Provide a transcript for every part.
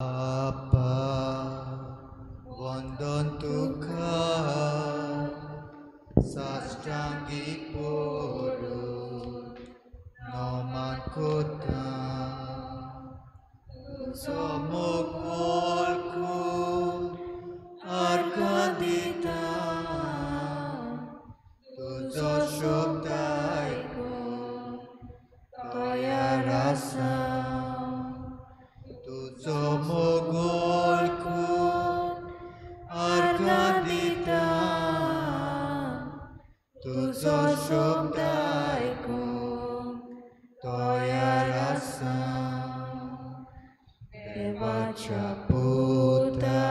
बापा वंदन तुका साष्टांगी पडून नमन करता तुजो मोग वळखून आर्गां दिता तुजो शब्द आयकून तयार आसा तुजो मोग वळखून आर्गां दिता तुजो शब्द आयकून तयार आसा देवाच्या पुता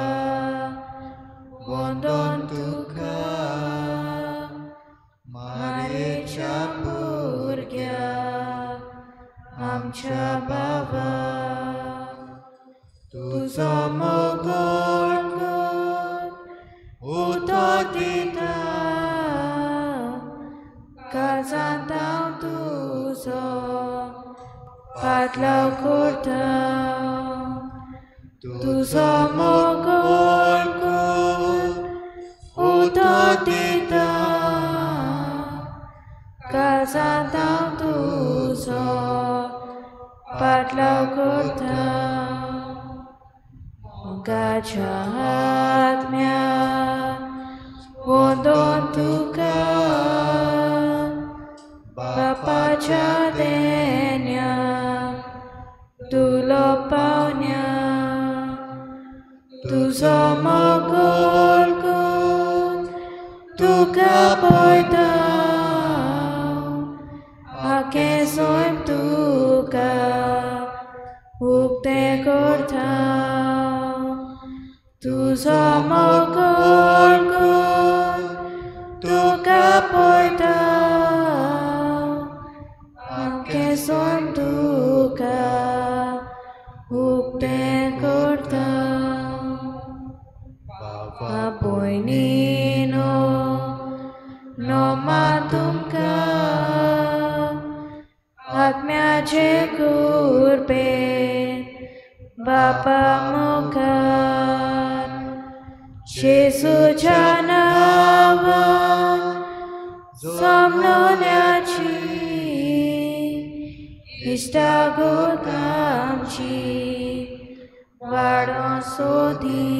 वंदन तुका मारेच्या भुरग्या आमच्या बाबा तुजो मोग वळखून उतो दिता काळजांत हांव तुजो फाटलाव करता तुजो मोग वळखून उतो दिता काळजांत हांव तुजो फाटलाव करता मोगाच्या आत्म्या वंदन तुका बापाच्या देण्या तुलो पावण्या तुजो मोग वळखून तुका पळयता आखें सैम तुका उक्तें करता तुजो मोग वळखून तुका पळयता आखें सैम तुका उक्तें करता बाबा भयणीनो नोमा तुमकां आत्म्याचे कृपेन बापा मुखार जेजूच्या नांवान जमलोल्याची इश्टागत आमची वाडोवं सोदी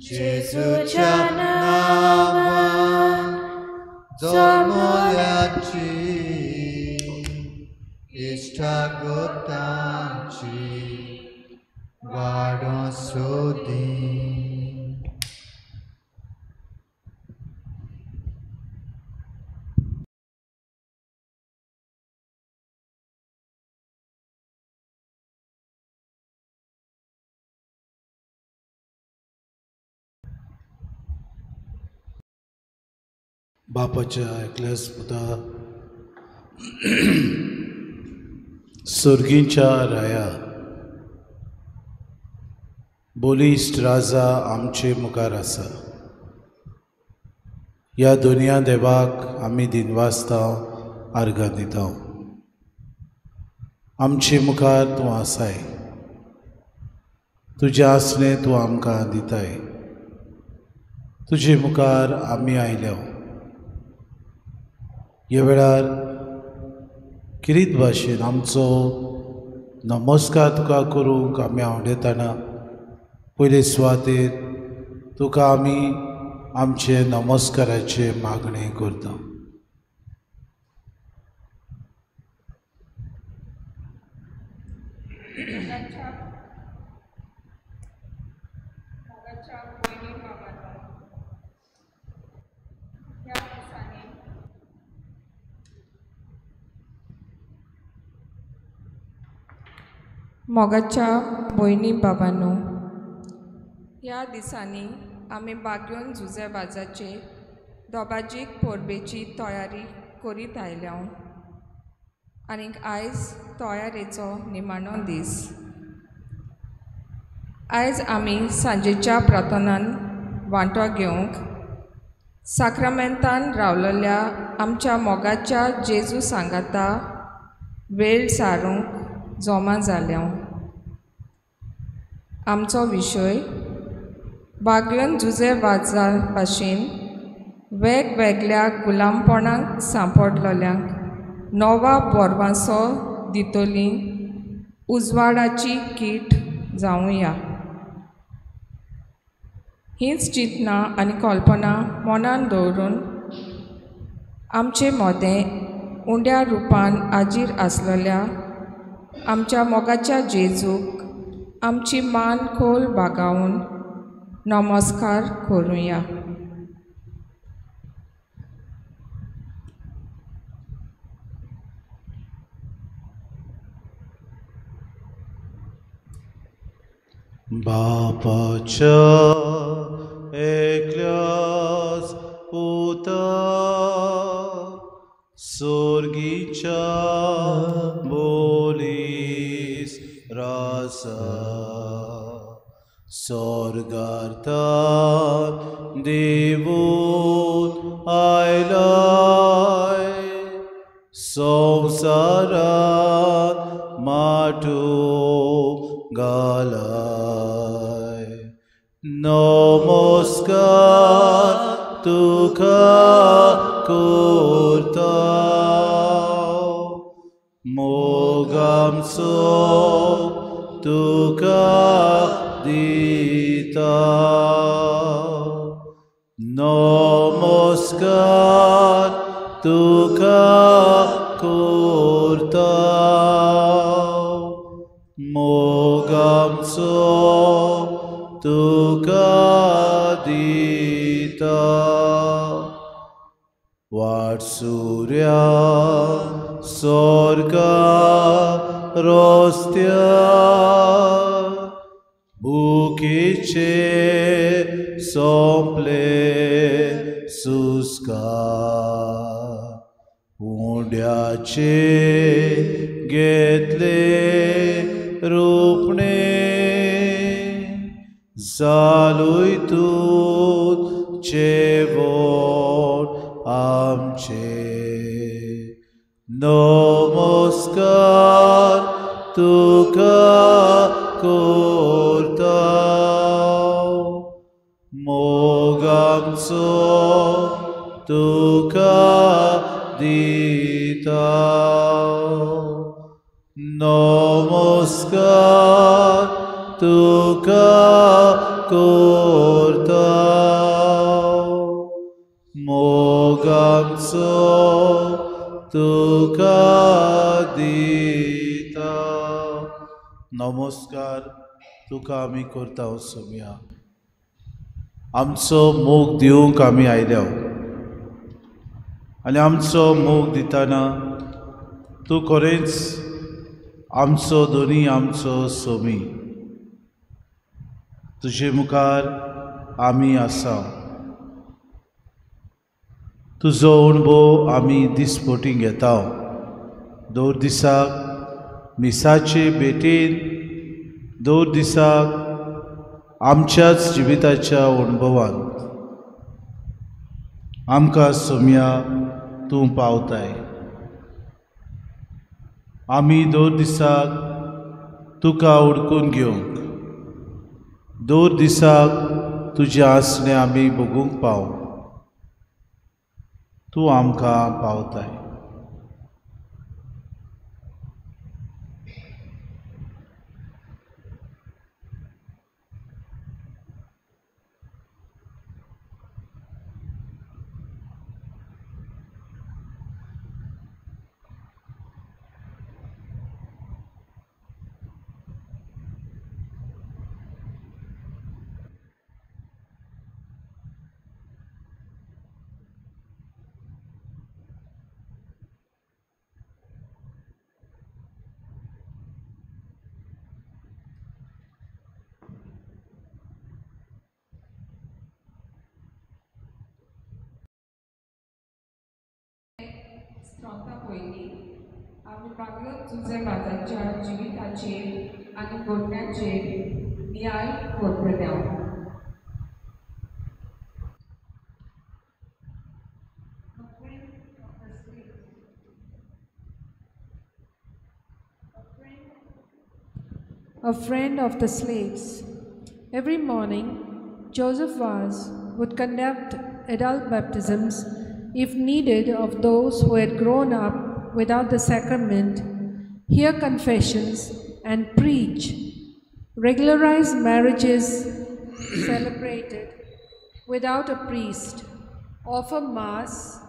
जेजूच्या नांवान जमल्याची इश्टागत आमची वाडोवं सोदी. बापाच्या एकल्याच पुता सर्गींच्या राया बलिश्ट राजा आमचे मुखार आसा. ह्या दुनिया देवाक आमी दिनवासता आर्गां दिता. आमचे मुखार तूं आसाय, तुजें आसणें तूं आमकां दिताय. तुजे मुखार आमी आयल्या ह्या वेळार किरीत भाशेन आमचो नमस्कार तुका करूंक आमी आवडयतना पयले सुवातेर तुका आमी आमचे नमस्काराचे मागणें करता. मोगाच्या भयणी बाबांनो, ह्या दिसांनी आमी बागयोन जुजे वाजाचे दोबाजीक परबेची तयारी करीत आयल्या आनीक आयज तयारेचो निमाणो दीस. आयज आमी सांजेच्या प्रार्थनान वांटो घेवंक साक्रामेंतान रावलेल्या आमच्या मोगाच्या जेजू सांगाता वेळ सारूंक जमा जाल्या. आमचो विशय बागलन जुजे वाजा भाशेन वेगवेगळ्या गुलामपणाक सांपडलेल्यांक नवा बोरवांसो दितली उजवाडाची कीट जावया. हीच चिंतनां आनी कल्पना मनान दवरून आमचे मोदें उंड्या रुपान आजीर आसलेल्या आमच्या मोगाच्या जेजूक आमची मान खोल बागावन नमस्कार करुया. बापाच्या एकल्याच पुता सोर्गीच्या बोलीस रासा सोर्गार्थान देवून आयलाय संवसारात माटो घालाय. नमस्कार तुका करता मोगामचो तुका दिता. नमस्कार तुका करता मोगामचो तुका दिता. वाटसुऱ्या सोर्गा रस्त्या भुकेचे सोंपले सुस्कार उंड्याचे घेतले रुपणे जालूय तूं जेवण आमचे. नमस्कार तुका करता मोगामचो तुका दिता. नमस्कार तुका करता मोगामचो तुका दिता. नमस्कार तुका आमी करता सोम्या. आमचो मोग दिवंक आमी आयल्या आनी आमचो मोग दितना तूं खरेंच आमचो दोनी आमचो सोमी. तुजे मुखार आमी आसा. तुजो अणभव आमी दिसपटी घेता. दर दिसाक मिसाचे भेटेन दर दिसाक आमच्याच जिविताच्या अणभवांत आमकां सोम्या तूं पावताय. आमी दर दिसाक तुका उडकून घेवंक दर दिसाक तुजें आसणें आमी भोगूंक पाव तूं आमकां पावताय. पयलीं आमी बागलत जुजे वाजाच्या जिविताचेर आनी घडण्याचेर नियाळ करतले. A friend of the slaves. Every morning, Joseph Vaz would conduct adult baptisms, if needed, of those who had grown up without the sacrament, hear confessions, and preach, regularize marriages celebrated without a priest, offer Mass,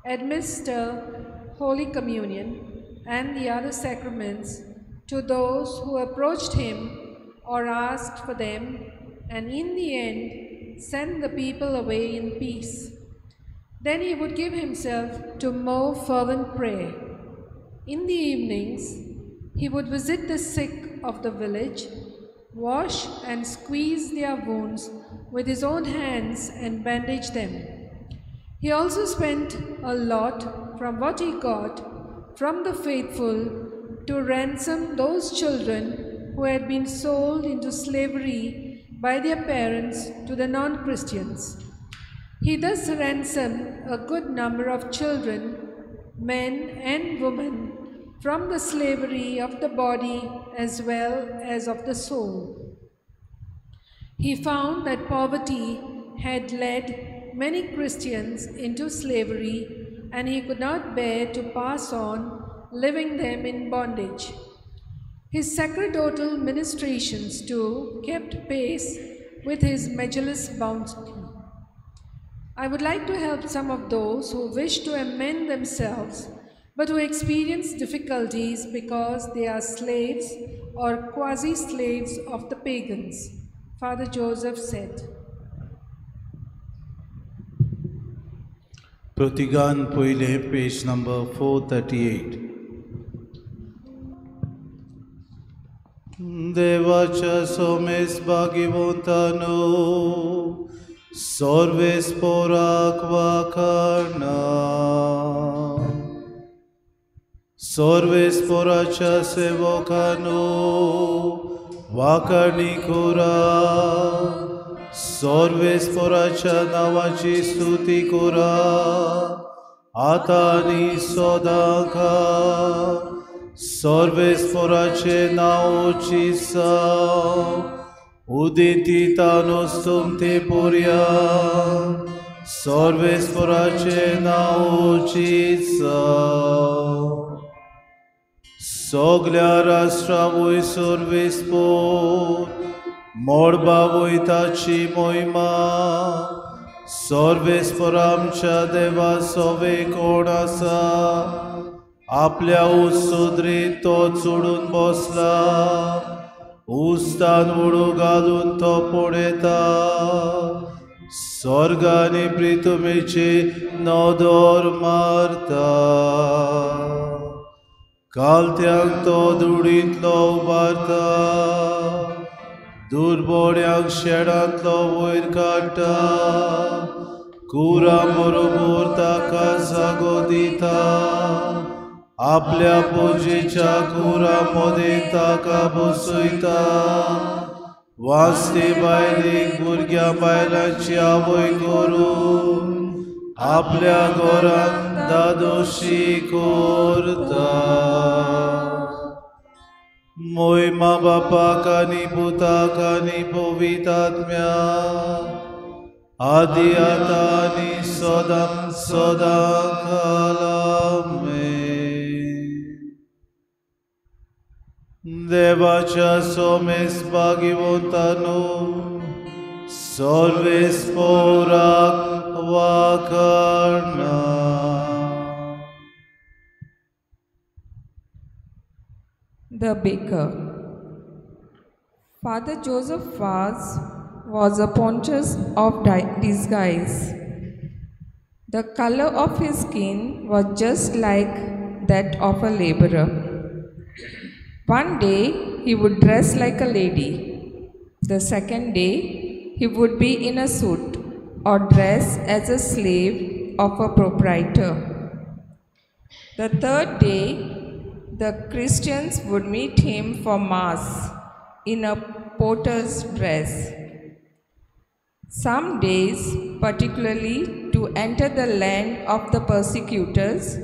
administer Holy Communion and the other sacraments to those who approached him or asked for them, and in the end send the people away in peace. Then he would give himself to more fervent prayer. In the evenings, he would visit the sick of the village, wash and squeeze their wounds with his own hands and bandage them. He also spent a lot from what he got from the faithful to ransom those children who had been sold into slavery by their parents to the non-Christians. He thus ransomed a good number of children, men and women, from the slavery of the body as well as of the soul. He found that poverty had led many Christians into slavery, and he could not bear to pass on leaving them in bondage. His sacerdotal ministrations, too, kept pace with his major's bounty. I would like to help some of those who wish to amend themselves, but who experience difficulties because they are slaves or quasi-slaves of the pagans, Father Joseph said. Pratigan Poile, page number 438. Devacha somes bhagivantano sorves porak vakarna sorves poracha sevokano vakarnikura sorves poracha navachi stuti kura atani sodaka Sorves porache naochisa uditi tanostum te purya Sorves porache naochisa Soglia rastravui sorves por Morbavui tachi moima Sorves poramcha deva sove konasa आपल्या उसुद्रीत तो चुडून बसला उस्तान उडू घालून तो पळयता स्वर्ग आनी प्रितुमेची नदर मारता कालत्यांक तो धुडींतलो उबारता दुर्बोड्यांक शेणांतलो वयर काडटा कुरा बरोबर ताका जागो दिता आपल्या पुजेच्या कुरा मदें ताका बसयता वास्ते बायलेक भुरग्यां बायलांची आवय करून आपल्या घरांत दादोशी करता मोयमा बापाक आनी पुताक आनी पवित्र आत्म्याक आदी आतां आनी सदां सदां काल आमेन. देवाच्या सोमेस भागिवंतानो सर्वेस पोराक वाखाणा. The Baker. Father Joseph Vaz was a Pontius of disguise. The color of his skin was just like that of a laborer. One day he would dress like a lady. The second day he would be in a suit or dress as a slave of a proprietor. The third day the Christians would meet him for Mass in a porter's dress. Some days, particularly to enter the land of the persecutors,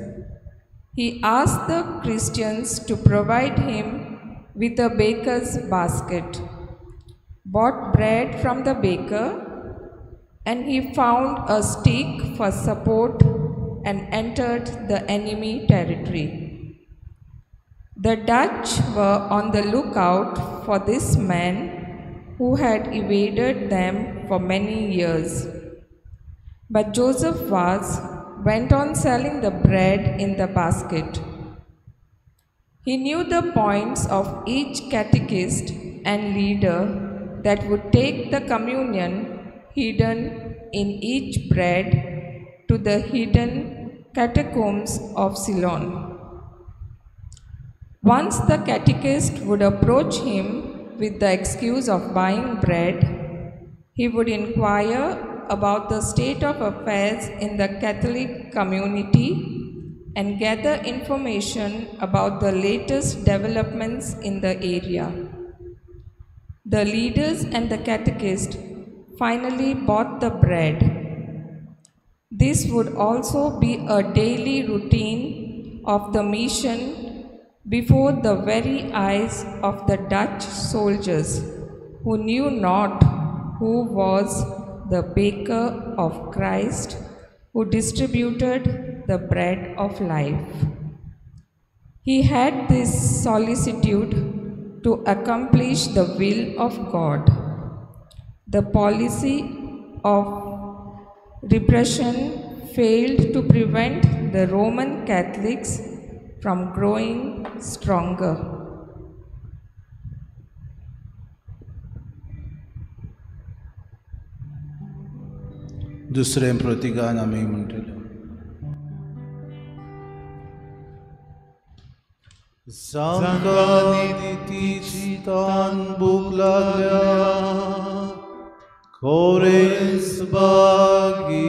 he asked the Christians to provide him with a baker's basket. bought bread from the baker, and he found a stick for support and entered the enemy territory. The Dutch were on the lookout for this man who had evaded them for many years. But Joseph Vaz went on selling the bread in the basket. He knew the points of each catechist and leader that would take the communion hidden in each bread to the hidden catacombs of Ceylon. Once the catechist would approach him with the excuse of buying bread, he would inquire about the state of affairs in the Catholic community and gather information about the latest developments in the area. The leaders and the catechist finally bought the bread. This would also be a daily routine of the mission before the very eyes of the Dutch soldiers, who knew not who was the baker of Christ who distributed the bread of life. He had this solicitude to accomplish the will of God. The policy of repression failed to prevent the Roman Catholics from growing stronger. दुसरें प्रतिगान आमी म्हणटले. जांकां नितीची तान भूक लागल्या खोरेंच बागी,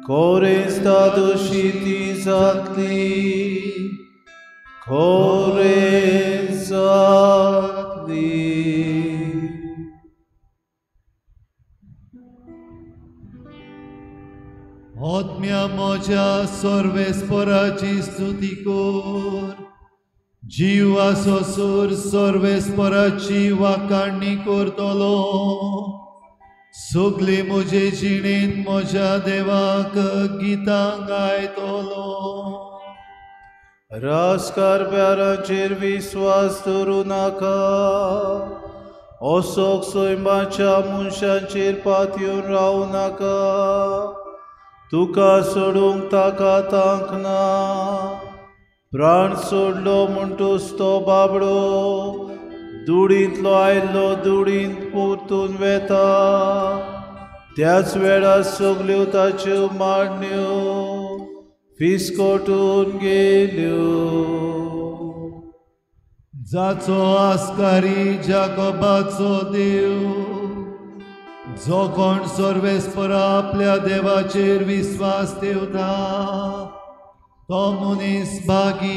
खोरेंच तादोशी ती जातली, खोरेंच जातली. आत्म्या म्हज्या सर्वेस्पराची स्तुती कर, जिवा सोसूर सर्वेस्पराची वाखाणी करतलो. सगली म्हजे जिणेन म्हज्या देवाक गितां गायतलो. राजकार प्याराचेर विस्वास दवरूं नाका, असोक सैमाच्या मनशांचेर पातयेवन रावूं नाका. तुका सोडूंक ताका तांक ना, प्राण सोडलो म्हणटूच तो बाबडो दुडींतलो आयल्लो दुडींत परतून वेता. त्याच वेळार सगल्यो ताच्यो मांडण्यो फिसकटून गेल्यो. जाचो आस्कारी जाकोबाचो देव, जो कोण सर्वेस्परा आपल्या देवाचेर विस्वास ठेवता तो मनीस भागी.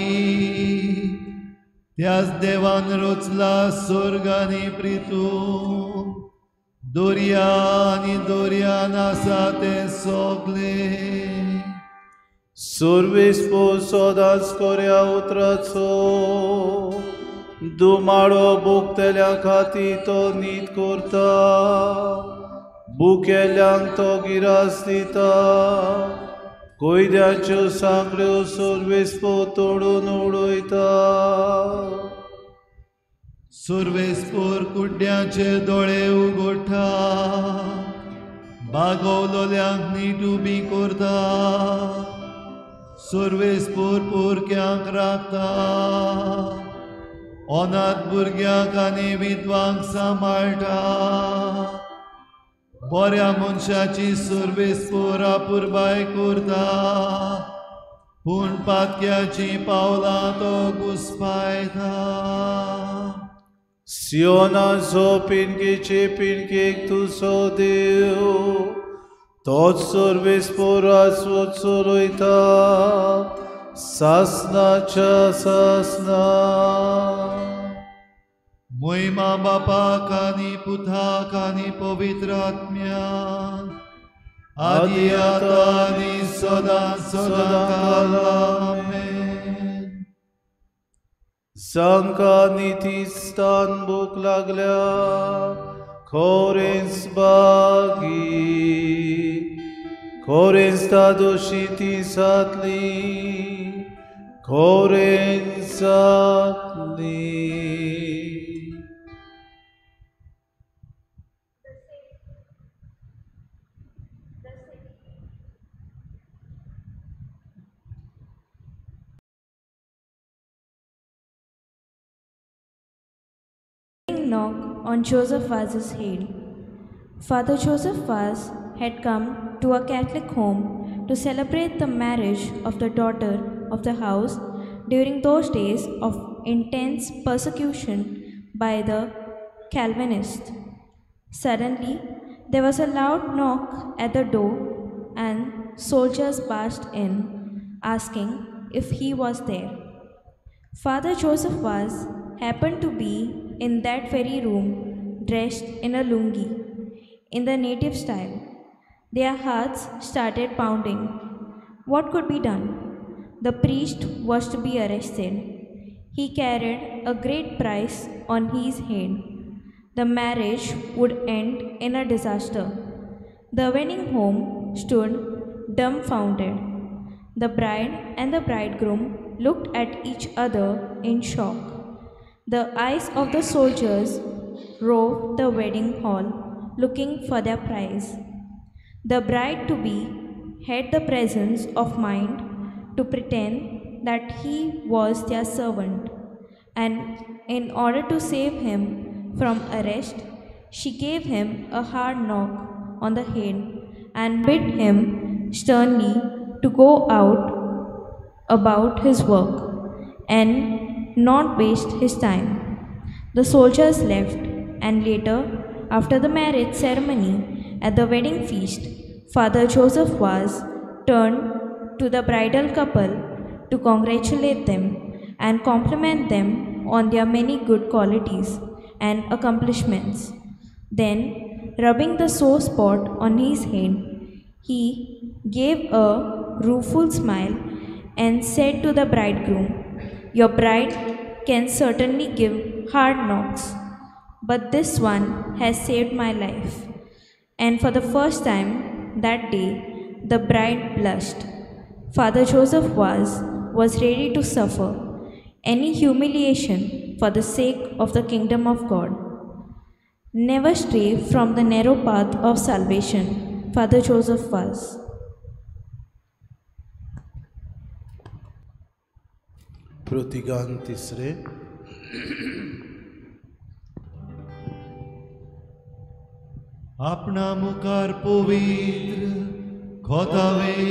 त्याच देवान रचला स्वर्ग आनी पृथ्वी, दर्या आनी दर्यान आसा तें सगळें. सर्वेस्पर सदांच कोऱ्या उतराचो दुमाळो भोगतल्या खातीर तो नीत करता, भुकेल्यांक तो गिरास दिता. कोयद्यांच्यो सांगड्यो सर्वेस्पर तोडून उडयता. सर्वेस्पर कुड्ड्यांचे दोळे उगडटा, बागवलोल्यांक नीट उबी करता. सर्वेस्पर पोरक्यांक राखता, अनाथ भुरग्यांक आनी विधवांक सांबाळटा. बऱ्या मनशाची सर्वेस्पर आपुरबाय करता, पूण पातक्याची पावलां तो घुस्पायता. सियोनाचो पिणकेचे पिणकेक तुजो देव, तोच सर्वेस्पर आसवो चलयता सासनाच्या सासना. मोहिमा बापाक आनी पुताक आनी पवित्र आत्म्याक, आदी आतां आनी सदां सदां काल. आमेन. जांकां नितीस्थान भूक लागल्या खोरेंच बागी, खोरेंच तादोशी ती जातली, खोरेंच जातली. Knock on Joseph Vaz's head. Father Joseph Vaz had come to a Catholic home to celebrate the marriage of the daughter of the house during those days of intense persecution by the Calvinists. Suddenly, there was a loud knock at the door and soldiers barged in, asking if he was there. Father Joseph Vaz happened to be in that very room, dressed in a lungi, in the native style. Their hearts started pounding. What could be done? The priest was to be arrested. He carried a great price on his head. The marriage would end in a disaster. The wedding home stood dumbfounded. The bride and the bridegroom looked at each other in shock. The eyes of the soldiers roved the wedding hall, looking for their prize. The bride-to-be had the presence of mind to pretend that he was their servant, and in order to save him from arrest, she gave him a hard knock on the head and bid him sternly to go out about his work and not waste his time. The soldiers left, and later, after the marriage ceremony at the wedding feast, Father Joseph Vaz turned to the bridal couple to congratulate them and compliment them on their many good qualities and accomplishments. Then, rubbing the sore spot on his head, he gave a rueful smile and said to the bridegroom, "Your bride can certainly give hard knocks, but this one has saved my life." And for the first time that day, the bride blushed. Father Joseph Vaz was ready to suffer any humiliation for the sake of the kingdom of God. Never stray from the narrow path of salvation, Father Joseph Vaz. प्रतिगान तिसरे. आपणा मुखार पवित्र खोतावे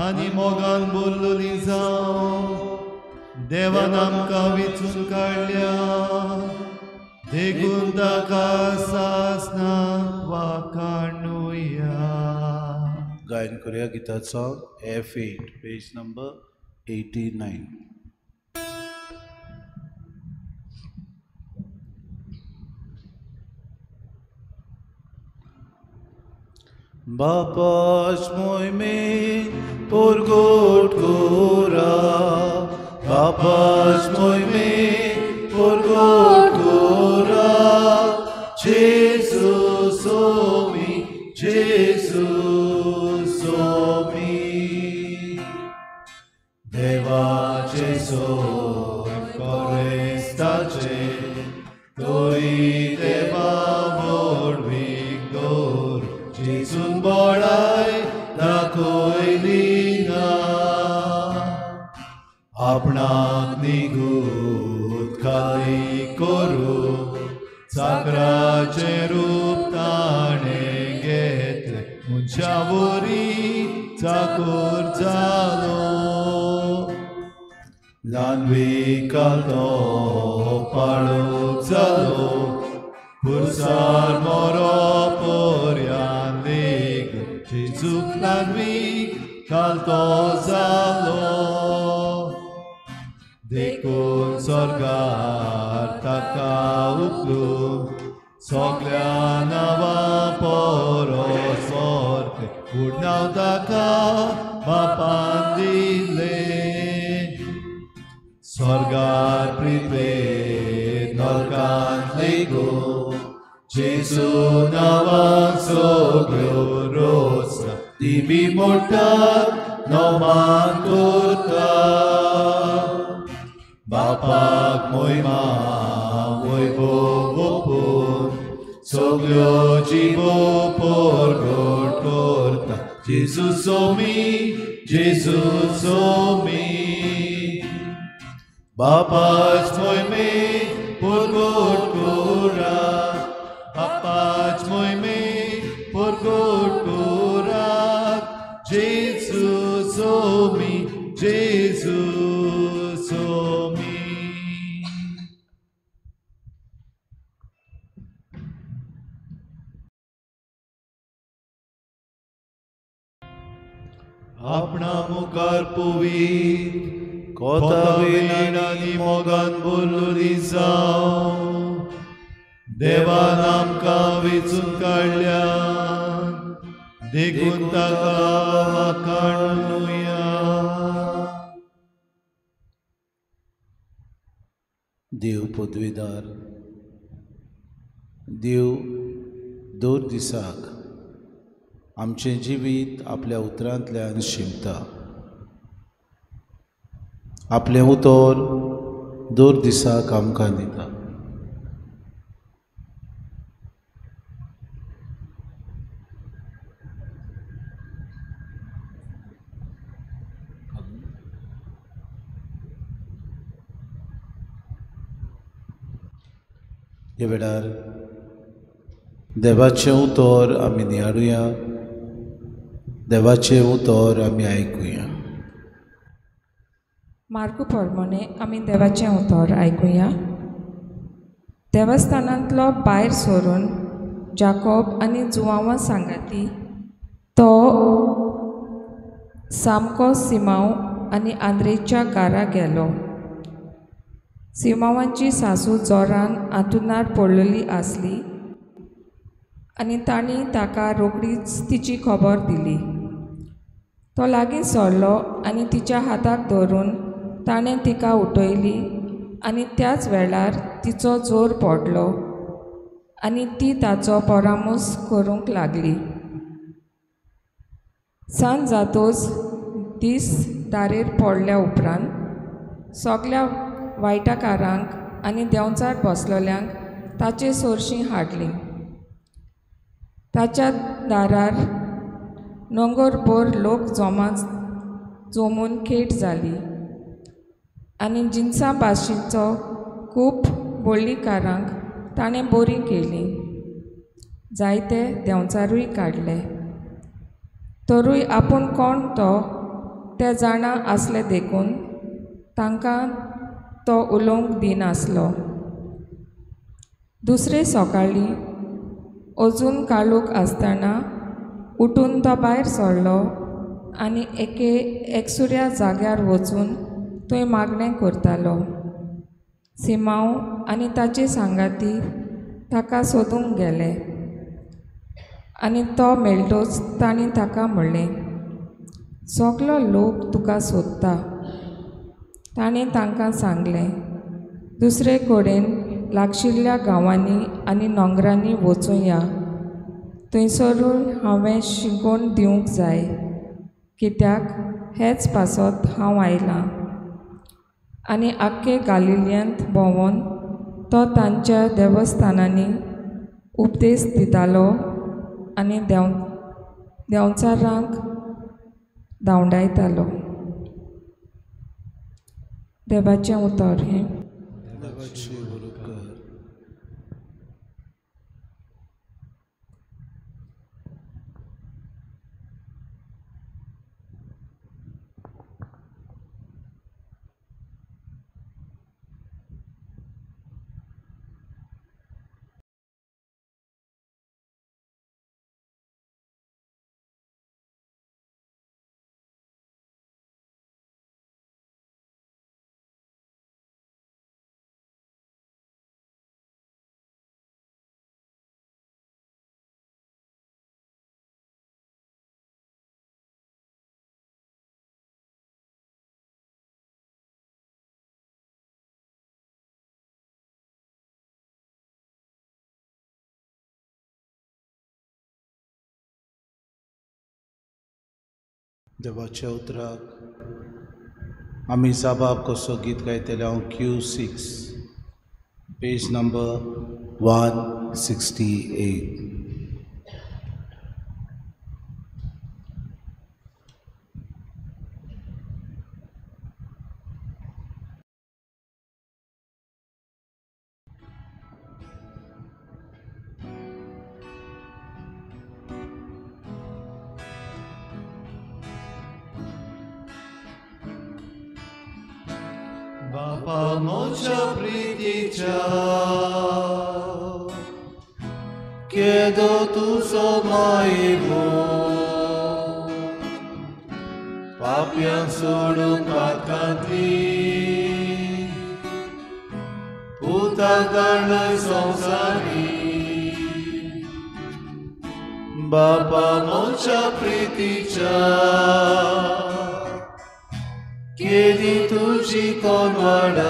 आनी मोगान बोल्लोली जावं देवान आमकां विचून काडल्या, देखून ताका सासनाक वाखाणुया. गायन करूया गिताचो F8, page number 89. बापाश मोहिमे पोरगोट कोरा, बापाश मोहिमे पोरगोट कोरा, जेसु सोमी, जेसु सोमी. देवाचे सोय कोरेस्ताचे, तोरी देवा व्हडवीक दवर, जेजून बळाय दाखयली ना. आपणाक निगूत खाली करूं चाकराचें रूप ताणें घेतलें, मनशा वरी चाकोर जालो. ल्हानविकाल तो पाळोक जालो, पुरसार मोरो पर्यान लेग, जेजूक ल्हानवीक काल तो जालो. देखून स्वर्गार ताका उखलून सगल्या नांवां परस व्हरलें, व्हड नांव ताका बापान दिलें. स्वर्गार सगळ्यो रोसना दिमी मोडटात नोमान करता बापाक मोयमा वैभव सगळ्यो जिबो परगट करता जेजू सोमी जेजू सोमी बापाच मोयमे परगट करा बापाच मोयमे परगट करा जेजू सोमी जेजू सोमी. आपणा मुखार पवीत कोतावेन आनी मोगान बोल्लो जावं देवान आमकां वेंचून काडल्या देखून ताका वाखाणुया. देव पदवीदार देव दर दिसाक आमचें जिवीत आपल्या उतरांतल्यान शिमता. आपलें उतर दर दिसाक आमकां दिता. ह्या वेळार देवाचें उतर आमी नियाळुया, देवाचें उतर आमी आयकुया. मार्कू प्रमाणे आमी देवाचें उतर आयकुया. देवस्थानांतलो भायर सरून जाकोब आनी जुवांवा सांगाती तो सामको सिमांव आनी आंद्रेच्या घरा गेलो. सिमांवाची सासू जोरान आंतुणार पडलेली आसली आनी तांणी ताका रोखडीच तिची खबर दिली. तो लागीं सरलो आनी तिच्या हाताक धरून ताणें तिका उठयली आनी त्याच वेळार तिचो जोर पडलो आनी ती ताचो परामर्श करूंक लागली. सांज जातोच दीस दारेर पडल्या उपरांत सगल्या वायटाकारांक आनी देंवचार बसलेल्यांक ताचे सोरशीं हाडली. ताच्या दारार नोंगरभर लोक जमा जमून खेट जाली आनी जिनसां भाशेचो खूब बोळीकारांक ताणें बरी केली. जायते देंवचारूय काडले. तरूय आपूण कोण तो ते जाणा आसले देखून तांकां तो उलोवंक दिनासलो. दुसरे सकाळीं अजून काळोख आसतना उठून तो भायर सरलो आनी एके एकसुऱ्या जाग्यार वचून थंय मागणें करतालो. सिमांव आनी ताचे सांगाती ताका सोदूंक गेले आनी तो मेळटोच तांणी ताका म्हणलें, सगलो लोक तुका सोदता. ताणें तांकां सांगलें, दुसरे कडेन लागशिल्ल्या गांवांनी आनी नोंगरांनी वचुया, थंयसरूय हांवें शिकोवन दिवंक जाय, कित्याक हेच पासत हांव आयलां. आनी आख्खे गालिलियांत भोंवोन तो तांच्या देवस्थानांनी उपदेश दितालो आनी देंवचारांक धांवडायतालो. देवाचें उतर हें. देवाच्या उतराक आमी जाबाब कसो गीत गायतले हांव Q6 page number 168. बापा मोच्या प्रीतीच्या केदो तुजो मायमो पापयांक सोडून पातकांतली पुताक धाडलय संवसारी. बापा मोच्या प्रीतीच्या केदी तुजी कोनवाडाय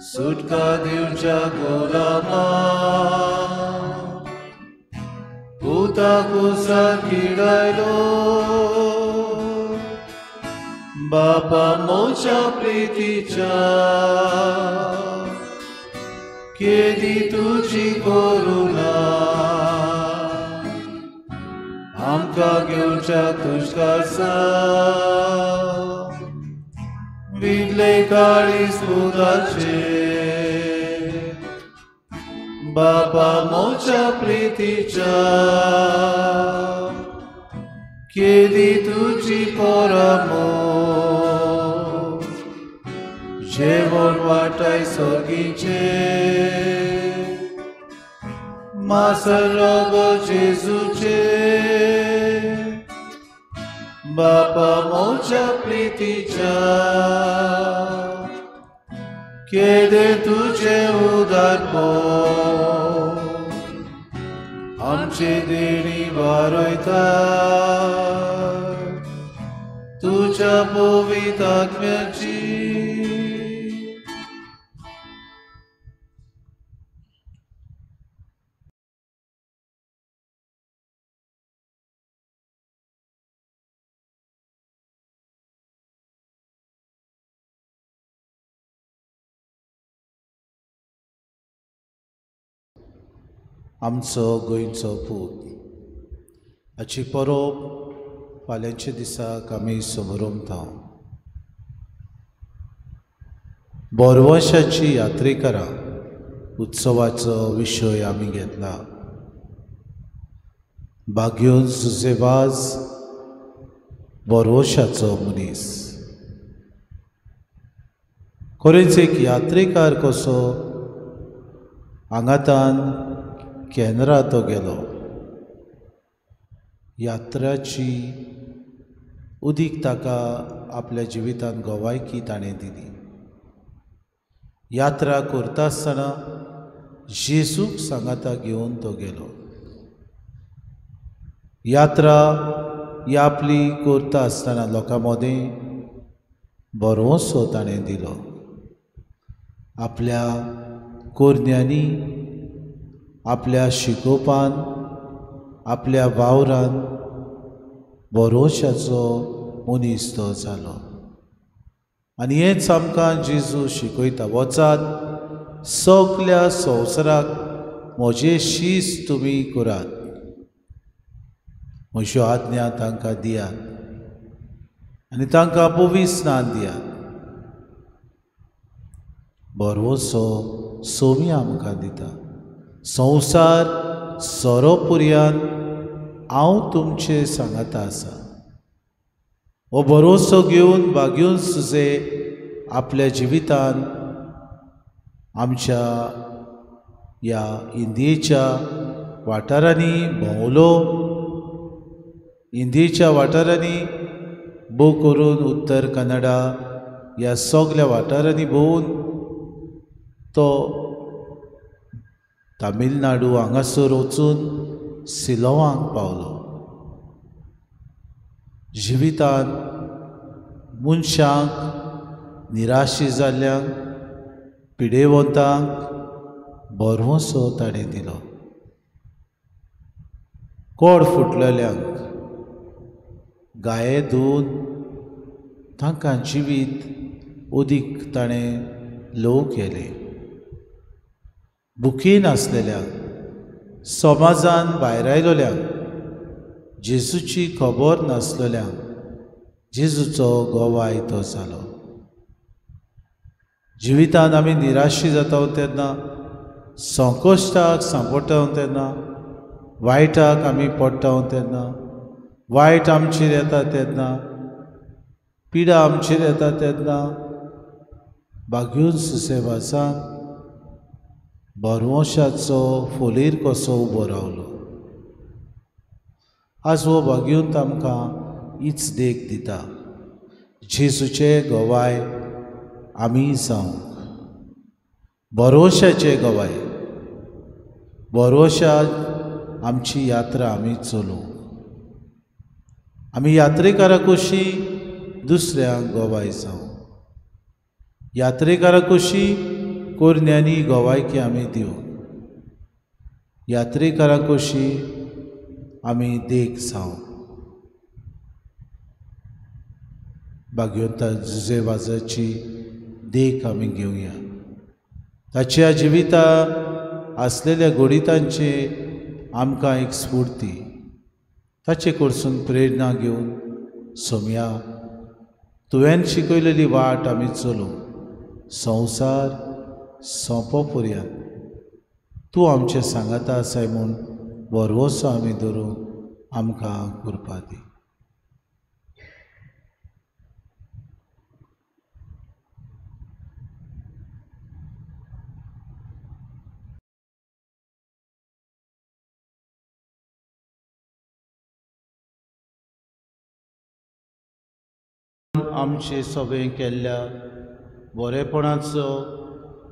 सुटका दिवच्या गोलामा पुता कुसार किडायलो. बापा मोच्या प्रीतीच्या केदी तुजी करुणा आमकां घेवच्या तुजकासा विदले काळीज पुताचे. बापा मोच्या प्रीतीच्या केदी तुजी पोरामो जेवण वाटाय सर्गीचे मासर रगत जेजूचे. बापा मोच्या प्रीतीच्या केदे तुझे उदारपण आमचे देणी वारयता तुझ्या पवित्र आत्म्याची. आमचो गोंयचो पूत हाची परब फाल्यांच्या दिसाक आमी समरमता. बोरवशाची यात्रेकरां उत्सवाचो विशय आमी घेतला. बाग्योन जुझे वाज बोरवशाचो मनीस खरेंच एक यात्रेकार कसो आंगातान केंद्रा तो गेलो. यात्राची उदीक ताका आपल्या जिवितांत गवायकी ताणें दिली. यात्रा करता आसतना जेजूक सांगाता घेवन तो गेलो. यात्रा ही आपली करता आसतना लोकां मदें भरवंसो ताणें दिलो. आपल्या कोरन्यांनी आपल्या शिकोवपान आपल्या वावरान भरोशाचो मनीस तो जालो. आनी हेंच आमकां जेजू शिकयता, वचात सगल्या संवसाराक म्हजे शीस तुमी करात, म्हज्यो आज्ञा तांकां दियात आनी तांकां पवित्र स्नान दियात. भरवंसो सोमी आमकां दिता. संवसार सोरोपुर्यान हांव तुमचे सांगाता आसा. हो भरोसो घेवन बागेवन सुजे आपल्या जिवितान आमच्या ह्या इंदियेच्या वाठारांनी भोंवलो. इंदियेच्या वाठारांनी भोव करून उत्तर कन्नडा ह्या सगल्या वाठारांनी भोंवून तो तामिळनाडू हांगासर वचून सिलोवांक पावलो. जिवितांत मनशांक निराशी जाल्ल्यांक पिडेवंतांक भरवंसो ताणें दिलो. कोड फुटलेल्यांक गाये धुवन तांकां जिवीत उदीक ताणें ल्हव केलें. भुकेन आसलेल्या समाजान भायर आयलोल्या जेजूची खबर नासलेल्या जेजूचो गवाय तो जालो. जिवितांत आमी निराशी जाता तेन्ना, संकश्टाक सांपडटा तेन्ना, वायटाक आमी पडटा तेन्ना, वायट आमचेर येता तेन्ना, पिडा आमचेर येता तेन्ना बागयून सुसेवासान भरवंशाचो फोलीर कसो उबो रावलो. आज हो बागयून आमकां हीच देख दिता. जेजूचे गवाय आमी जावंक, भरवंशाचे गवाय, भरवंशा आमची यात्रा आमी चलोवंक, आमी यात्रेकारा कशी दुसऱ्यांक गवाय जावं, यात्रेकारा कशी कोरन्यांनी गवायकी आमी दिवं, यात्रेकारा कशी आमी देख जावं. भाग्यवंता जुजे वाजाची देख आमी घेवया. ताच्या जिविता आसलेल्या गोडितांचे आमकां एक स्फूर्ती, ताचे कडसून प्रेरणा घेवन सोमया तुवें शिकयलेली वाट आमी चलूं संवसार सोंपो पर्यंत तूं आमचे सांगाता आसाय म्हूण भरवंसो आमी धरून आमकां कृपा दी. आमचे सगळें केल्ल्या बरेपणाचो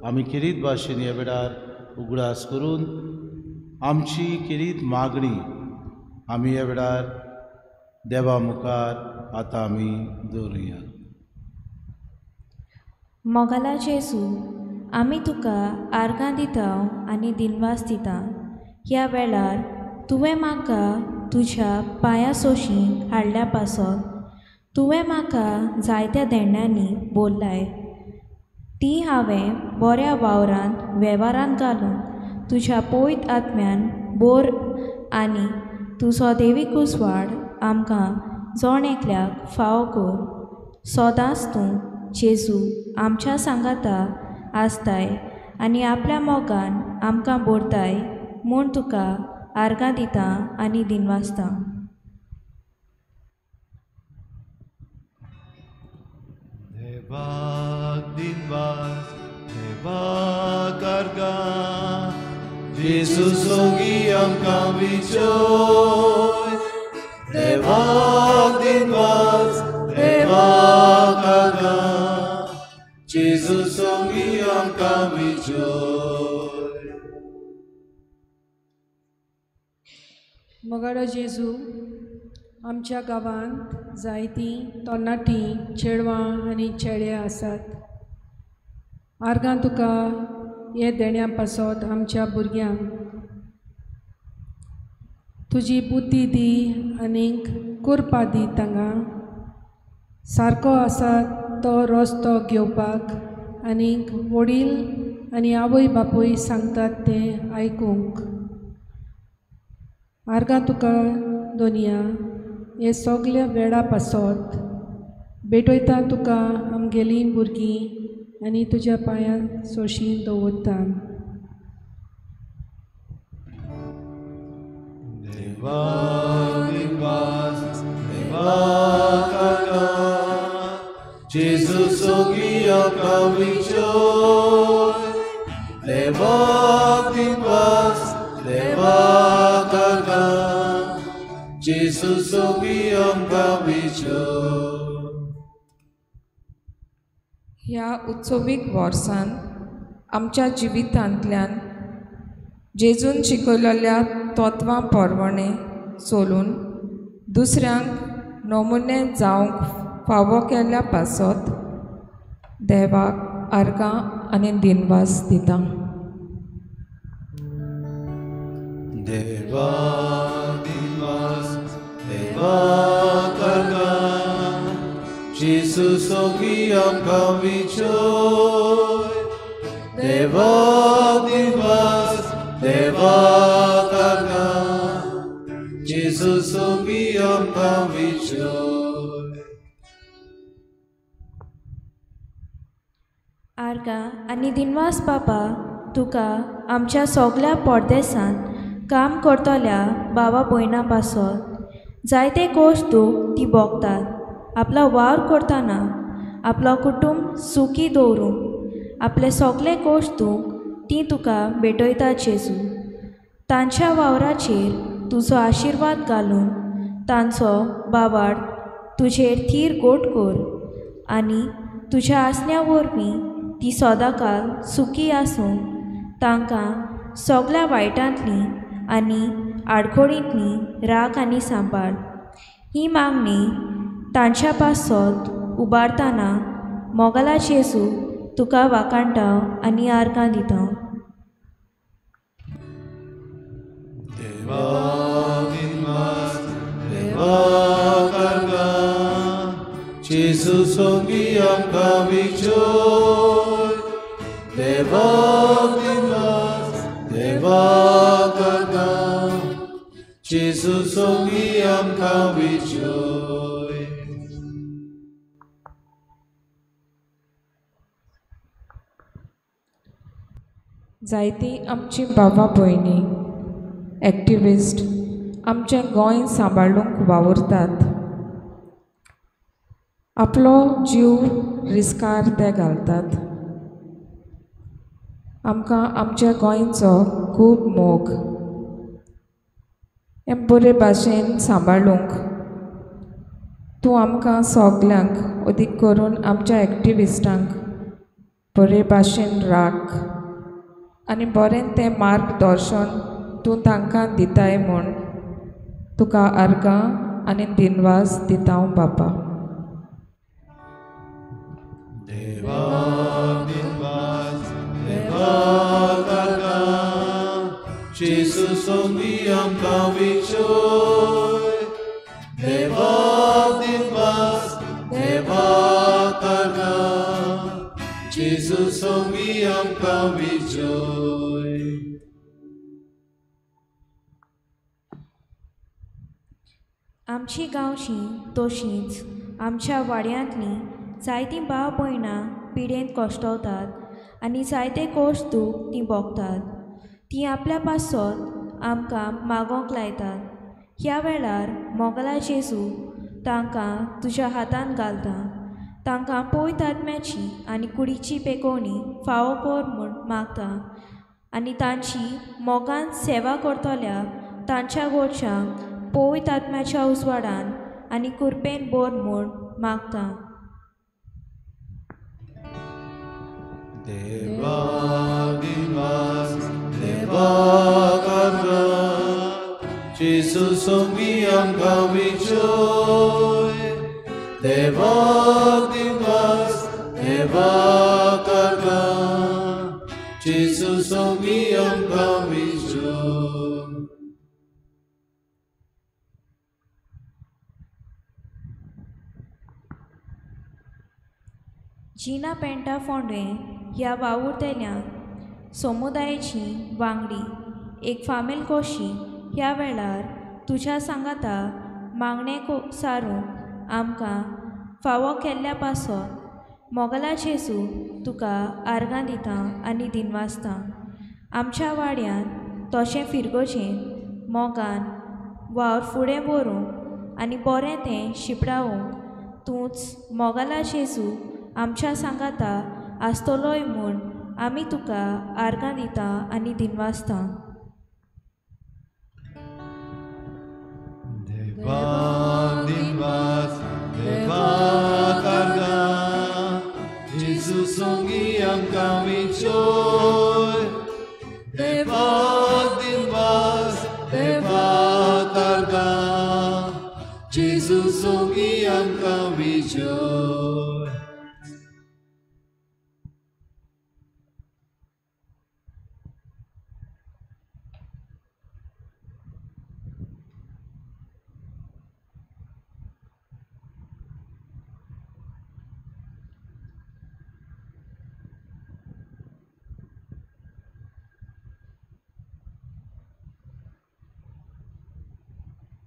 आमी किरीत भाशेन ह्या वेळार उगडास करून आमची किरीत मागणी आमी ह्या वेळार देवा मुखार आतां आमी दवरुया. मोगाला जेजू, आमी तुका आर्गां दिता आनी दिनवास दिता. ह्या वेळार तुवें म्हाका तुज्या पांया सोशी हाडल्या पासत तुवें म्हाका जायत्या देण्यांनी बोल्लाय, ती हांवें बऱ्या वावरांत वेव्हारांत घालून तुज्या पवित्र आत्म्यान बोर आनी तुजो देवीक उजवाड आमकां जण एकल्याक फावो कर. सदांच तूं जेजू आमच्या सांगाता आसताय आनी आपल्या मोगान आमकां बोरताय म्हूण तुका आर्गां दिता आनी दिनवासता. देवाक दिनवास, देवाक आर्गां, जेजू सोगी आमकां विजय. देवाक दिनवास, देवाक आर्गां, जेजू सोगी आमकां विजय. मोगाडो जेजू, आमच्या गांवांत जायतीं तरणाटीं चेडवां आनी चेडे आसात. आर्गां तुका हे देण्या पासत आमच्या भुरग्यांक तुजी बुद्धी दी आनीक कृपा दी. तांकां सारको आसा तो रस्तो घेवपाक आनीक वडील आनी आवय बापूय सांगतात तें आयकूंक. आर्गां तुका दोनया हे सगल्या वेळा पासत भेटयता तुका आमगेलीं भुरगीं आनी तुज्या पांयां सोशी दवरता. देवा दिनवास, देवाक आर्गां, जेजू सोगी आमकां विजय. देवाक दिनवास, देवाक आर्गां, जेजू सोगी आमकां विजय. ह्या उत्सवीक वर्सान आमच्या जिवितांतल्यान जेजून शिकयलेल्या तत्वां परवणे चलून दुसऱ्यांक नमुने जावंक फावो केल्ल्या पासत देवाक आर्गां आनी दिनवास दिता. देवा दिनवास, देवाक आर्गां, जेजू सोगी आमकां विजय देवा दिनवास देवा आर्गां जेजू सोगी आमकां विजय. आर्गां आनी दिनवास बापा तुका आमच्या सगल्या परदेसांत काम करतल्या भावा भयणां पासत जायते कोश दूख ती भोगतात. आपलो वावर करतना आपलो कुटुंब सुखी दवरूंक आपले सगले कोश दूख ती तुका भेटयता जेजू. तांच्या वावराचेर तुजो आशिर्वाद घालून तांचो बावाड तुजेर थीर गोट कर आनी तुज्या आसण्या वरवीं ती सदांकाल सुखी आसूंक तांकां सगल्या वायटांतली आनी आडखळींतली राख आनी सांबाळ. ही मागणी तांच्या पासत उबारतना मोगला जेजू तुका वाखाणटा आनी आर्गां दिता. देवा दिनवास देवा आर्गां जेजू सोगी आमकां विजय देवा दिनवास देवा आर्गां जेजू सोगी आमकां विजय. जायतीं आमची बाबा भयणी एक्टिविस्ट आमचें गोंय सांबाळूंक वावुरतात. आपलो जीव रिस्कार ते घालतात. आमकां आमच्या गोंयचो खूब मोग. हें बरे भाशेन सांबाळूंक तूं आमकां सगल्यांक अदीक करून आमच्या एक्टिविस्टांक बरे भाशेन राख आनी बरें तें मार्गदर्शन तूं तांकां दिताय म्हूण तुका आर्गां आनी दिनवास दिता बापा. देवा दिनवास देवा आर्गां जेजू सोगी आमकां विजय देवा दिनवास देवा आर्गां जेजू सोगी आमकां विजय. आमची गांवची तशींच आमच्या वाड्यांतलीं जायतीं भाव भयणां पिडेंत कश्टवतात आनी जायते कोश दूख तीं भोगतात. तीं आपल्या पासत आमकां मागोंक लायतात. ह्या वेळार मोगला जेजू तांकां तुज्या हातांत घालता. तांकां पवित्र आत्म्याची आनी कुडीची पेकोवणी फावो कर म्हूण मागता आनी तांची मोगान सेवा करतल्या तांच्या गोडशांक पवित्र आत्म्याच्या उजवाडान आनी कुरपेन बोर म्हूण मागता. देवा दिनवास देवा आर्गां जेजू सोगी आमकां विजय देवा दिनवास देवा आर्गां जेजू सोगी आमकां विजय. जिना पेंटा फोंडें ह्या वावुरतल्या समुदायाची वांगडी एक फामेल कोशी ह्या वेळार तुज्या सांगाता मागणें सारूंक आमकां फावो केल्ल्या पासत मोगला जेजू तुका आर्गां दिता आनी दिनवासता. आमच्या वाड्यांत तशें फिरगोजेंत मोगान वावर फुडें व्हरूंक आनी बरें तें शिपडावंक तूंच मोगला जेजू आमच्या सांगाता आसतलोय म्हूण आमी तुका आर्गां दिता आनी दिनवासता. देवा दिनवास देवा आर्गां जेजू सोगी आमकां विजय देवा दिनवास देवा आर्गां जेजू सोगी आमकां विजय.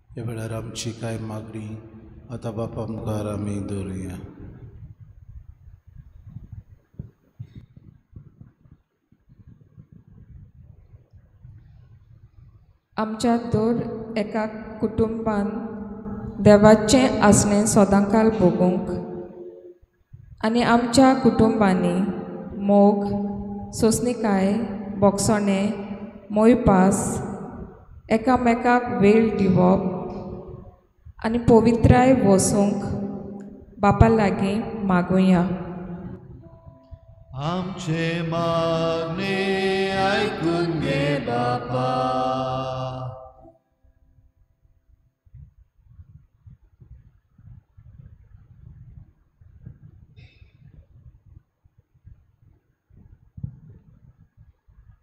ह्या वेळार आमची कांय मागणी आतां बापा मुखार आमी दवरुया. आमच्या दर एका कुटुंबान देवाचें आसणें सदांकाल भोगूंक आनी आमच्या कुटुंबांनी मोग, सोंसणीकाय, बोगसणें, मोयपास, एकामेकाक वेळ दिवप आनी पवित्राय वसूंक बापा लागीं मागुया. आमचे मागणे आयकून घे बापा.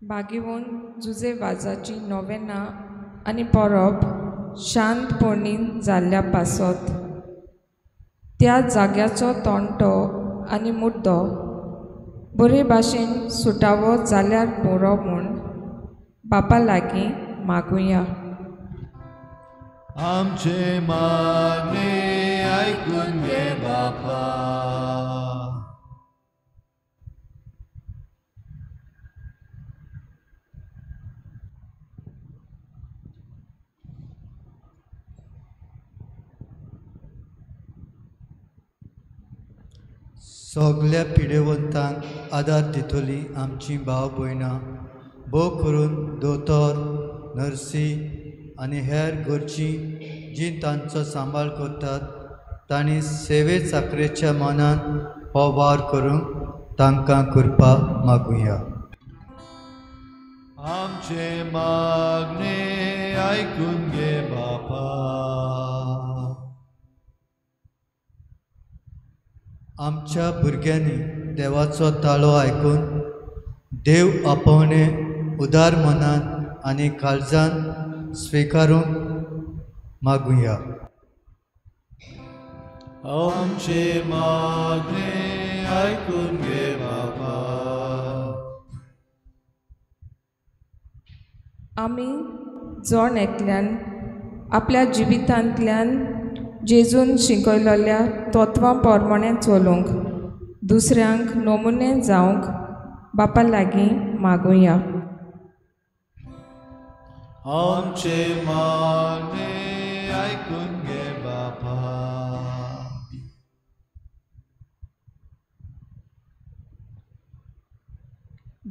बागेवन जुजे वाजाची नोवेनां आनी परब शांतपणीन जाल्ल्या पासत त्या जाग्याचो तोंटो आनी मुद्दो बरे भाशेन सुटावो जाल्यार बरो म्हूण बापा लागीं मागुया. आमचे मागणे आयकून घे बापा. सगल्या पिडेवंतांक आदार दितली आमची भाव भयणां, भोव करून दोतोर, नर्सी आनी हेर गरजी जीं तांचो सांबाळ करतात तांणी सेवे चाकरेच्या मनान हो वावर करूंक तांकां कृपा मागुया. आमचे मागणे आयकून घे बापा. आमच्या भुरग्यांनी देवाचो ताळो आयकून देव आपोवणे उदार मनान आनी काळजान स्विकारूंक मागुया. आमचे मागणे आयकून घे बापा. आमी जण एकल्यान आपल्या जिवितांतल्यान जेजून शिकयलेल्या तत्वां प्रमाणें चलूंक, दुसऱ्यांक नमुने जावंक बापा लागीं मागुया. आमचे मागणे आयकून घे बापा.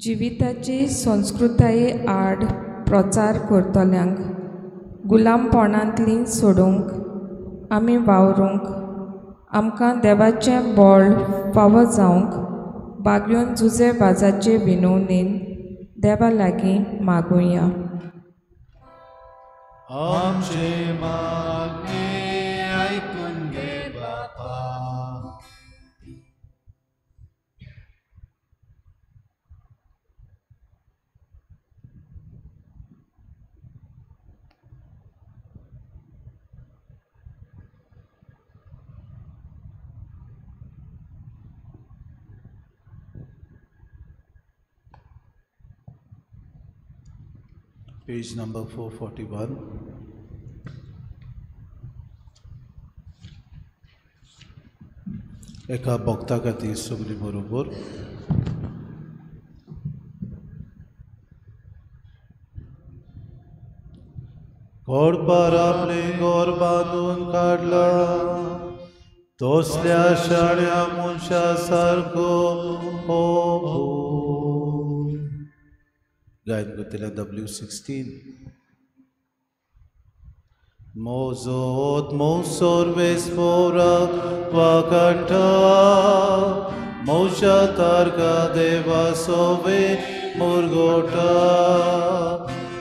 जिविताची संस्कृताये आड प्रचार करतल्यांक गुलामपणांतली सोडूंक आमी वावरूंक, आमकां देवाचें बळ फावो जावंक बागयोन जुजे वाजाचे विनवणेन देवा लागीं मागुया. आमचे मागणे आयकून घे बापा. Page number 441. एका भक्ता खातीर सगळीं बरोबर. घोडपार आपलें घर बांदून काडला तसल्या शाण्या मनशा सारको हो. गायन करतल्या W16. मोजोत मोसोर्वेस्पोरा वाकंठा मोशा तारका देवा सोवे मुरगोटा.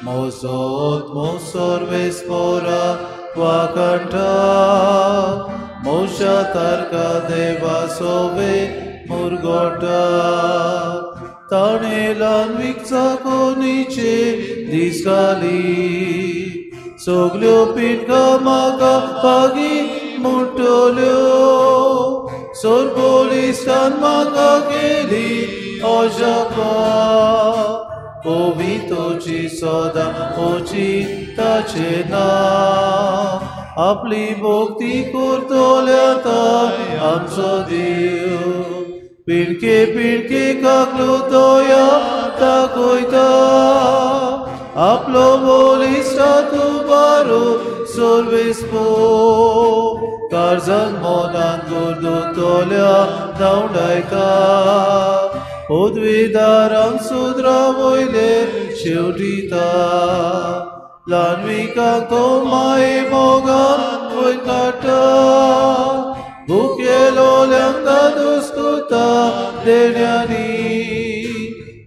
मोजोत मोसोर्वेस्पोरा वाकंठा मोशा तारका देवा सोवे मुरगोटा. ताणें ल्हान विकचा कोनीचे दीस घाली सगल्यो पिंडका म्हाका पागी मुट्टल्यो. सोरपोलिसान म्हाका केली अजापा कवितोची सदां ओची ताचें नांव. आपली भक्ती करतल्या ताय आमचो देव पिळके पिळके काकलो तोया दाखयता आपलो बलिश्ट तूं बारो सर्वेस्पो काळजान मनान गुरदुतल्या धांवडायता पदवीदारांक सुद्रा वयले शेवटिता ल्हानविकांक तो माये मोगान वयर काडटा भुकेलोल्यांक दादोस करता देण्यांनी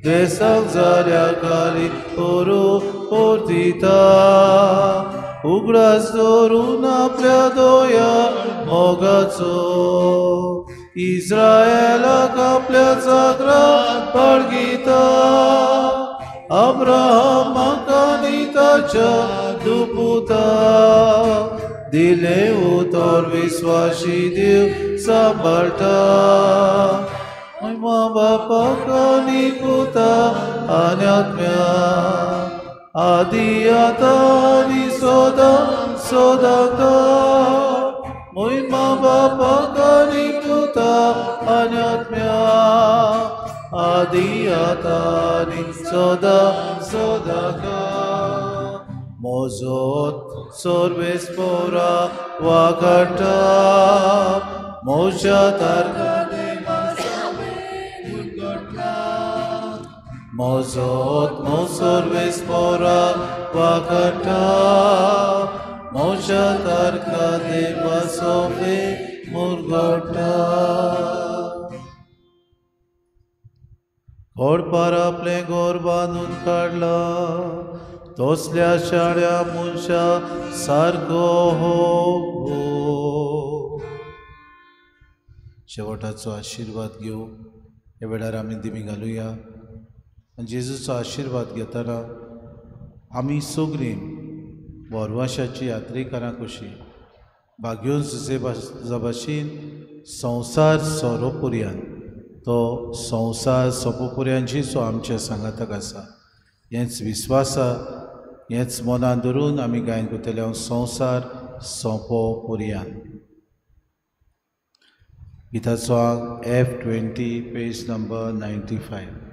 देसाक जाल्या खाली पोरू परतिता उगडास दवरून आपल्या दोया मोगाचो इस्रायलाक आपल्या जागराक बाळगिता अब्राहमाक आनी ताच्या दुपुताक दिलें उतर विस्वाशी देव सांबाळटा मा बापाक आनी पुता आनी आत्म्याक आदी आतां आनी सदां सदांकाळ मोहिमा बापाक आनी पुता आनी आत्म्याक आदी आतां आनी सदां सदांकाळ मोजोत सर्वेस्पोरा वागाटा मोज्या तारखा मोजोत मो सर्वेस्पोरा वागाटा मोज्या तारखा देवा सोबे मुरगोटा. घोडपार आपलें गोर बांदून काडला तसल्या शाण्या मनशा सारको हो. शेवटाचो आशिर्वाद घेवं ह्या वेळार आमी दिमी घालुया आनी जेजूचो आशिर्वाद घेतना आमी सगळीं बोरवाशाची यात्रेकारां कशी भाग्योन सुसेबा भाशेन संवसार सोरोपुर्यान तो संवसार सोपोपुर्यान जेजू आमच्या सांगाताक आसा हेंच विस्वासा हेंच मनान धरून आमी गायन करतले हांव संवसार सोंपोपुर्यान. गिताचो आंक F20 page number 95.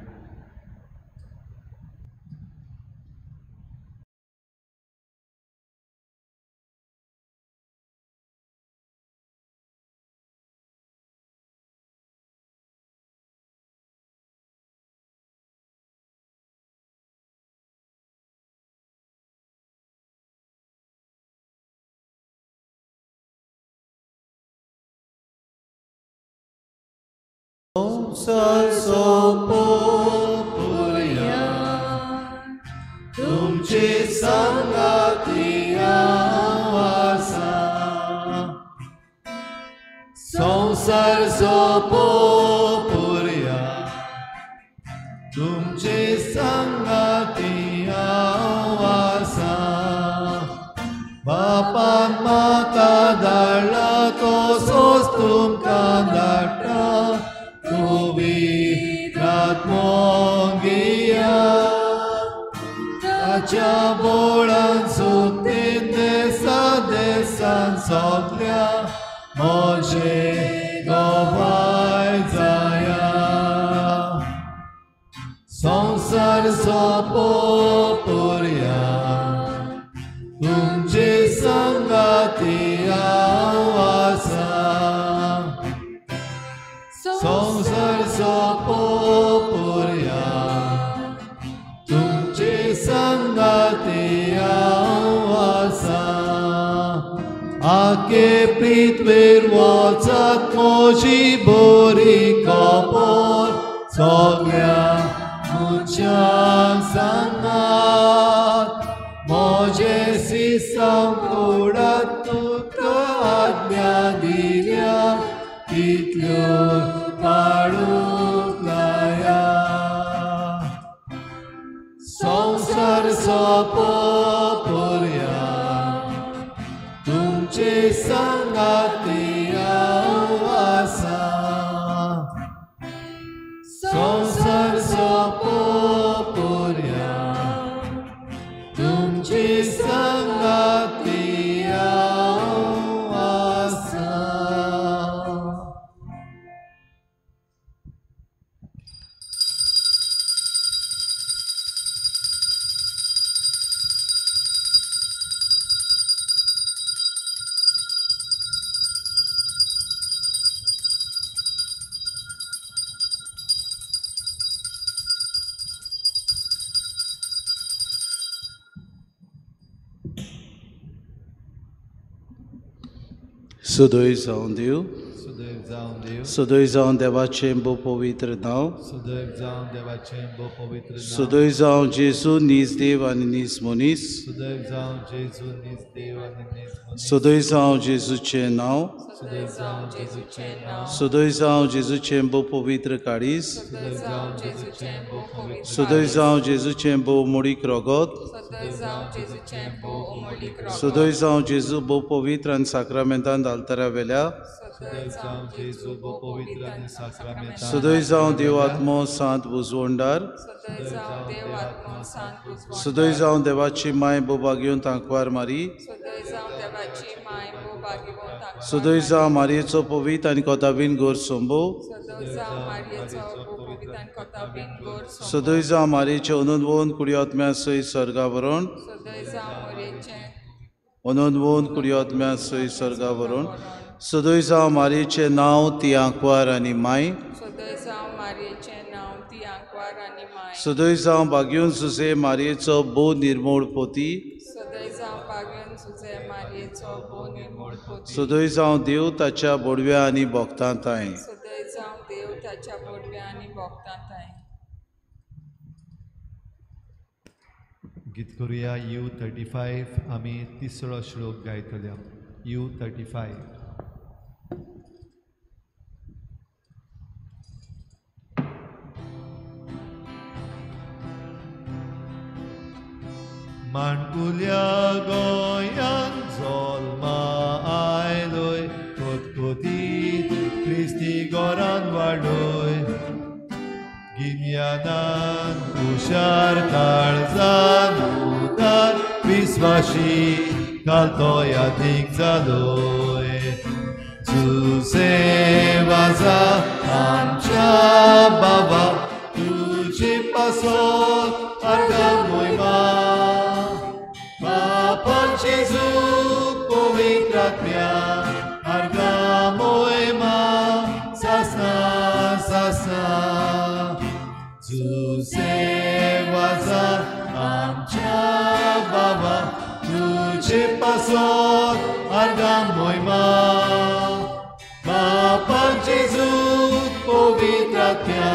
संवसार सोंपोपुर्या तुमचे सांगाती हांव आसा संवसार सोंपोपुर्या तुमचे सांगाती हांव आसा बापान म्हाका धाडला तसोच तुमकां धाडटा ताच्या बोळान सुकतीन देसा देसान सगल्या म्हजे गवाय जाया संवसार सोंपोपुर्या तुमचे सांगाती हांव आसा संवसार सोंपोपुर्या तुमचे सांगाती हांव आसा आखे पृथ्वेर वचात म्हजी बरी खबर सगळ्या मनशांक सांगात म्हजे सिसांव कुडात तुका आज्ञा दिल्या तितल्यो पाळूंक लाया संवसार सोंपोपुर्या तुमचे सांगाती हांव आसा संवसार सोंपोपुर्या तुमचे सांगाती हांव सदय जावं देव, सुदैव जावं देव, सदय जावं देवाचें भोव पवित्र नांव, सुदैव जावं देवाचें भोव पवित्र नांव, सदय जावं जेजू नीज देव आनी नीज मनीस, सुदैव जावं जेजू नीज देव आनी नीज मनीस, सदय जावं जेजूचें नांव, सुदैव जावं जेजूचें नांव, सदय जावं जेजूचें भोव पवित्र काळीज, सुदैव जावं जेजूचें भोव पवित्र, सदय जावं जेजूचें भोव मोडीक रगत, सदय जावं जेजूचें भोव उमळीक रगत, सदय जावं जेजू भोव पवित्र आनी साक्रामेंतान आल्तारा वेल्या, सदय जावं जेजू भोव पवित्र आनी साक्रामेंतान, सदय जावं देव आत्मो सांत बुजवंडार, सदय जावं देव आत्मो सांत बुजवंडार, सदय जावं देवाची माय भोव भागेवन तांकवार मारी, सदय जावं देवाची माय भोव भागेवन तांकवार, सदय जावं मारयेचो पवित्र आनी कोताबीन गोर सोंबो, सदय जावं मारयेचो भोव पवित्र आनी कोताबीन गोर सोंबो, सदय जावं मारयेचें अनंतवन कुडयोत्म्या सयत सर्गावरण, सदय जावं मारयेचें अनंतवन कुडयोत्म्या सयत सर्गावरण, सदय जावं मारयेचें नांव ती आंकवार आनी माय, सदय जावं मारयेचें नांव ती आंकवार आनी माय, सदय जावं भाग्योन सुसे मारयेचो भोव निर्मोळ पोती, सदय जावं भाग्योन सुसे मारयेचो भोव निर्मोळ पोती, सदय जावं देव ताच्या बोडव्या आनी भोगतां तांय, सदय जावं देव ताच्या बोडव्या आनी भोगतां तांय. गीत करुया you 35. आमी तिसरो श्लोक गायतले. You 35. माणकुल्या गोंयांत जल्मा आयलोय, कोतकोतीत क्रिस्ती गोरान वाडोय, गिन्यानान हुशार काळजान उदार विस्वाशी काल तो यादीक जालोय. जुसे वाजा आमच्या बाबा, तुजे पासत आर्गां मोहिमा, बापान जेजू पवित्र आत्म्या आर्गां मोहिमा सासना सासना. जुसे वाजा आमच्या बाबा, तुजे पासत आर्गां मोहिमा, बापान जेजू पवित्र आत्म्या